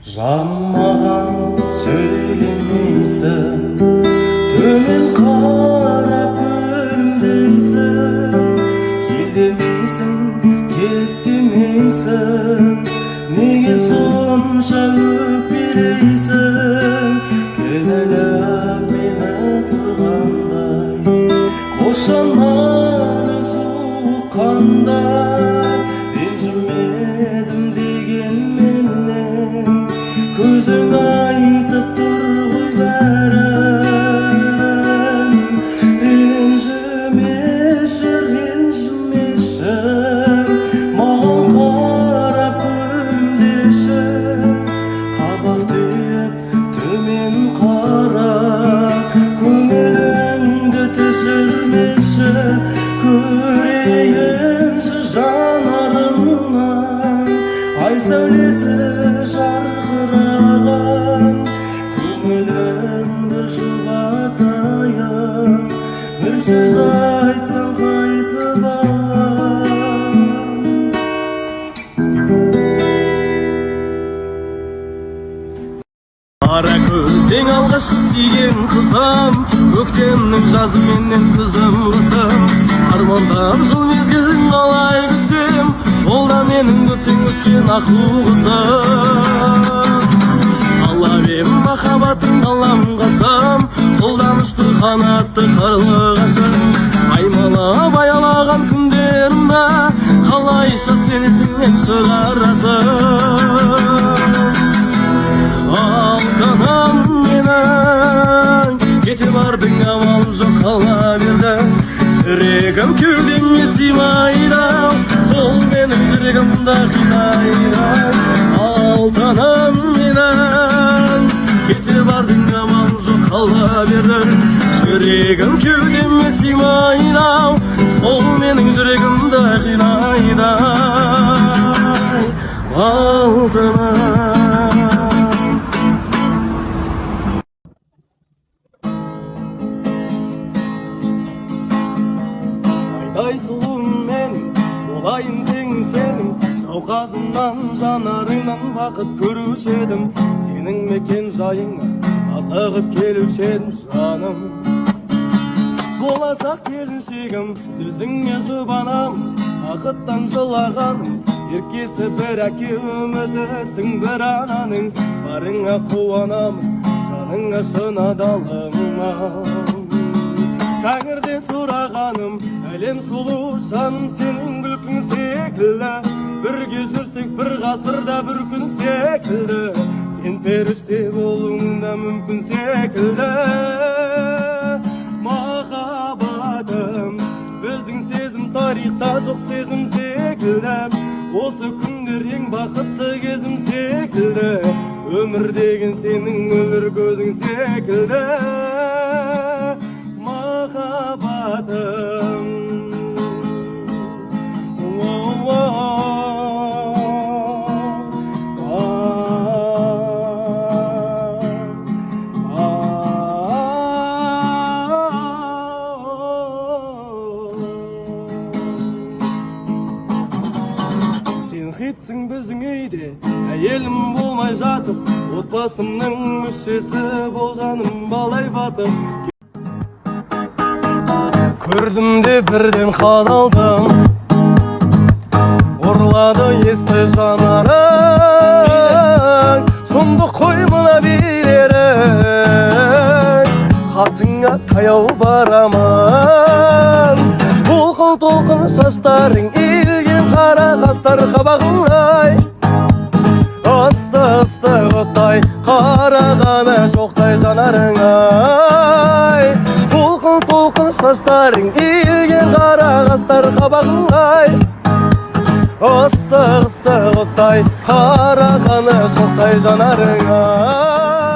Жаным, маған сөйлемейсің, төмен қарап күлімдейсің. Кел демейсің, кет демейсің, неге сонша өкпелейсің? Кінәлап мені тұрғандай, қос жанарың суық қандай. Ренжімедім дегенменен, көзің айтып тұр ғой бәрін. Ренжімеші, ренжімеші, маған қарап күлімдеші. Қабақ түйіп, төмен қарап, көңіліңді түсірмеші. Көрейінші жанарыңнан ай сәулесі жарқыраған. Көңіліңді жұбатайын, бір сөз айтсаң, қайтып алам. Қара көз, ең алғашқы сүйген қызым, көктемнің жазы менен күзім, қызым. Армандап жыл мезгілін қалай күтсем, ол да менің көптен күткен аққу қызым. Қалап ем махаббатың, қалам қасым, қолданышты қанатты қарлығашым. Аймалап аялаған күндерімді қалайша сен есіңнен шығарасың? Алтыным менің, кете бардың, амалым жоқ, қала бердің. Жүрегім кеудеме сыймайды, сол менің жүрегімді қинайды. Алтыным менің, кете бардың, амалым жоқ, қала бердің. Жүрегім кеудеме сыймайды, сол менің жүрегімді қинайды. Алтыным. Айдай сұлуым менің, болайын теңің сенің. Жауқазыннан, жанарыңнан бақыт көруші едім. Сенің мекен жайыңа асығып келуші едім, жаным. Болашақ келіншегім, сөзіңе жұбанамын. Бақыттан жылағаным, еркесі бір әке, үмітісің бір ананың. Барыңа қуанамын, жаныңа шын адалымын. Тәңірден сұрағаным, әлем сұлу жаным, сенің күлкің секілді. Бірге жүрсек бір ғасырда бір күн секілді. Сен періште болуың да мүмкін секілді. Махаббатым, біздің сезім тарихта жоқ сезім секілді. Осы күндер ең бақытты кезім секілді. Өмір деген сенің мөлдір көзің секілді. Махаббатым. О, о, а, а. Сен хитсің біздің үйде, әйелім болмай жатып, отбасымның мүшесі бол, жаным, балай батып. Көрдім де бірден қадалдым, ұрлады есті жанарың. Сұмдық қой мына билерің, қасыңа таяу барамын. Толқын толқын шаштарың, иілген қара қастар, қабағың ай, ыстық ыстық оттай, қарағаны шоқтай жанарың ай. Толқын толқын шаштарың, иілген қара қастар, қабағың ай, ыстық ыстық оттай, қарағаны шоқтай жанарың ай.